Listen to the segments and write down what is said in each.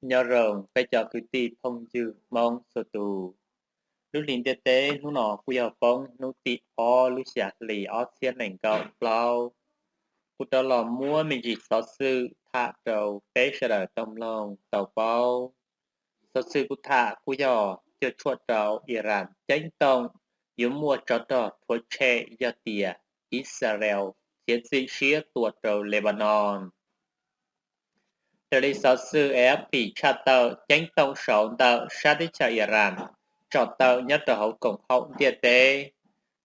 Nyob zoo peb cov kwv tij phooj ywg Hmoob txhua tus. Lub hli ntiaj teb hnub no kuj yog poob hnub tim ob lub xya hli ob txhiab nees nkaum plaub. Kuv rov los muab me ntsis xov xwm tham rau peb sawv daws tau mloog tau paub. Xov xwm kuv tham kuj yog cuam tshuam rau Iran ceeb toom yuav muaj tsov rog rhuav tshem yog tias Israel txiav txim siab tua rau Lebanon. Raws li xov xwm A F P tshaj tawm, ceeb toom saud ntawm sab teb chaws Iran tsom tawm nyob rau hauv koom haum ntiaj teb.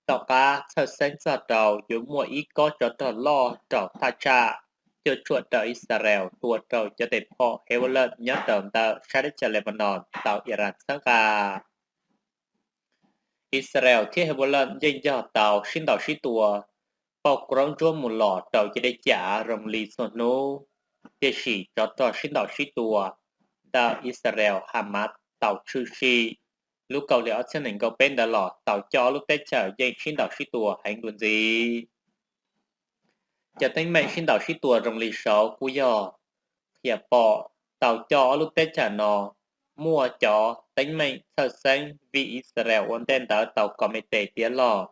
Tom qab txhawj xeeb txog rau yuav muaj ib kob tsov rog loj rau thaj tsam cuam tshuam rau Israel tua rau cov tes phom Hezbollah nyob rau ntawm sab teb chaws Lebanon tau Iran txhawb nqa. Israel thiab Hezbollah yeej yog tau sib ntaus sib tua, pauj kua roob ntsuab mus los rau ceg dej cam zoo li txhua hnub, tiam sis tsov rog sib ntaus sib tua ntawm Israel Hamas tau tshwm sim. Lub kaum hli ob txhiab nees nkaum peb ntawd los tau coj ob lub teb chaws yeej sib ntaus sib tua heev dua ntxiv. Cov teeb meem sib ntaus sib tua zoo li saud kuj yog qhia pom tau coj ob lub teb chaws no muaj cov teeb meem txhawj xeeb vim Israel ua ntej ntawd tau kom me tes tiav log,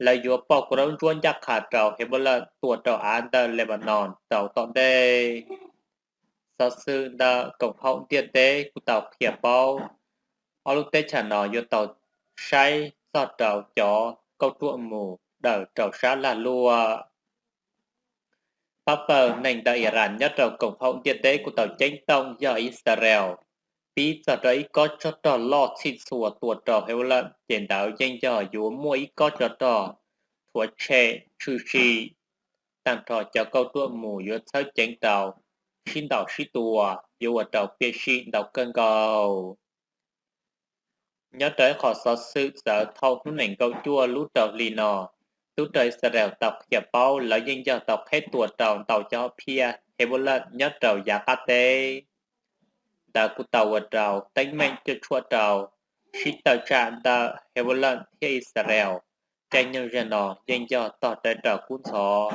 lawv yuav pauj kua roob ntsuab ncaj qha rau Hezbollah tua rau av ntawm Lebanon rau tom ntej. Xov xwm ntawm koom haum ntiaj teb kuj tau qhia paub ob lub teb chaws no yuav tau saib txog rau cov kauj ruam mus daws rau sab lag luam. Pab pawg neeg ntawm Iran nyob rau koom haum ntiaj teb kuj tau ceeb toom yog Israel pib txog rau ib kob tsov rog loj txhij txhua tua rau Hezbollah, ces ntawd yeej yog yuav muaj ib kob tsov rog rhuav tshem tshwm sim. Tag nrho cov kauj ruam mus yuav txhawb ceev rau sib ntaus sib tua, yuav ua rau piam sij ntau kawg nkaus. Nyob rau ib qho xov xwm txawv thaum hnub nees nkaum cuaj lub rau hli no, tub rog Israel tau qhia paub lawv yeej yog tau qheb tua rau ntau cov hom phiaj Hezbollah nyob rau yav qab teb. Ntawd kuj tau ua rau teeb meem cuam tshuam rau sib tawm tsam ntawm Hezbollah thiab Israel caij nyoog zaum no yeej yog tog rawv rau kub ntxhov,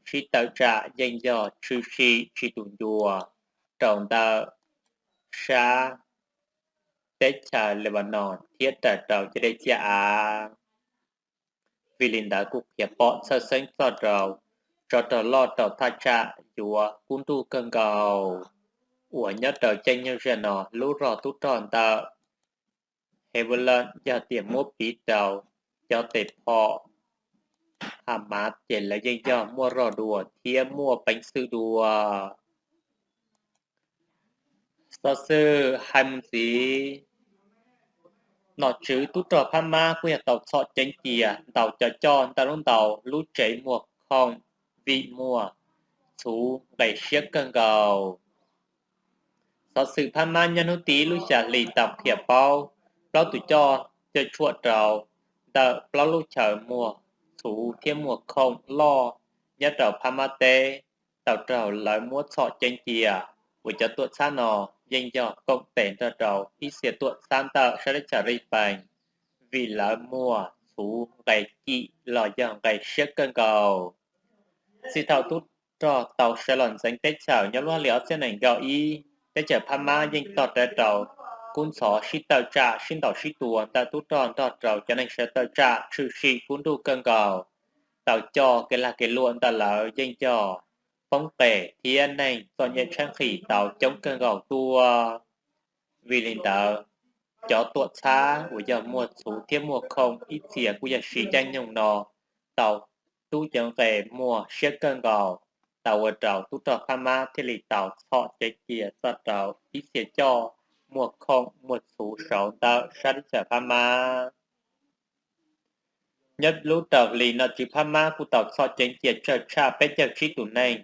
sib tawm tsam yeej yog tshwm sim tsis tu ncua rau ntawm sab teb chaws Lebanon thiab raws rau cov dej cam av. Vim li ntawd kuj qhia pom txhawj xeeb txog rau tsov rog loj rau thaj tsam yuav kub nruj kawg nkaus uas nyob rau caij nyoog zaum no lub rog tub rog ntawm Hezbollah yog tias muab piv rau cov tes phom Hamas ces lawv yeej yog muaj rog dua thiab muaj peev xwm dua. Xov xwm hais mus ntxiv, nom tswv tub rog Phab Mab kuj yog tau txhom ceev cia ntau cov coj ntawm lub ntau lub tsev muag khoom vim muaj txhuv nqe siab kawg nkaus. Xov xwm Phab Mab nyob hnub tim ib lub xya hli tau qhia paub plaub tus coj cuam tshuam rau ntawm plaub lub chaw muag txhuv thiab muag khoom loj nyob rau Phab Mab teb tau raug lawv muab txhom ceev cia, uas cov tuam txhab no yeej yog koom tes nrog rau ib txhia tuam txhab ntawm sab teb chaws Lis Pees, vim lawv muag txhuv nqe kim los yog nqe siab kawg nkaus. Txij thaum tub rog tau sawv los ntxeev teb chaws nyob lub hli ob txhiab nees nkaum ib, teb chaws Phab Mab yeej tog rawv rau kub ntxhov sib tawm tsam sib ntaus sib tua ntawm tub rog nrog rau cov neeg sawv tawm tsam tshwm sim kub nruj kawg nkaus. Tau coj kev lag kev luam ntawm lawv yeej yog poob qes thiab neeg txom nyem tshaib nqhis tau coob kawg nkaus tuaj. Vim li ntawd, cov tuam txhab uas yog muag txhuv thiab muag khoom ib txhia kuj yog siv caij nyoog no tau tub ceev nqe muag siab kawg nkaus, tau ua rau tub rog Phab Mab thiaj li tau txhom ceev cia txog rau ib txhia coj muag khoom muag txhuv saud ntawm sab teb chaws Phab Mab. Nyob lub rau hli no tswv Phab Mab kuj tau txhom ceev cia tsawg tshaj peb caug tsib tus neeg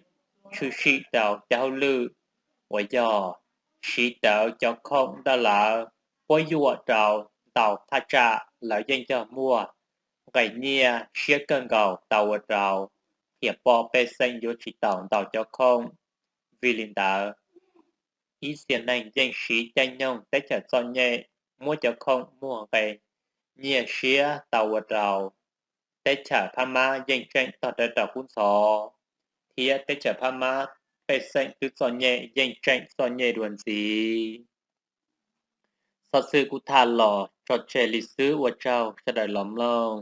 tshwm sim rau cov hauj lwm uas yog siv rawv cov khoom ntawm lawv puab yuam rau ntau thaj tsam lawv yeej yog muag nqe nyiaj siab kawg nkaus tau ua rau qhia pom pej xeem yuav tsis tau ntau cov khoom. Vim li ntawd, ib txhia neeg yeej siv caij nyoog teb chaws txom nyem muab cov khoom muag nqe nyiaj siab tau ua rau teb chaws Phab Mab yeej tseem tog rawv rau kub ntxhov, thiab teb chaws Phab Mab pej xeem twb txom nyem yeej tseem txom nyem dua ntxiv. Xov xwm kuv tham los tso tseg li xwb, ua tsaug sawv daws los mloog.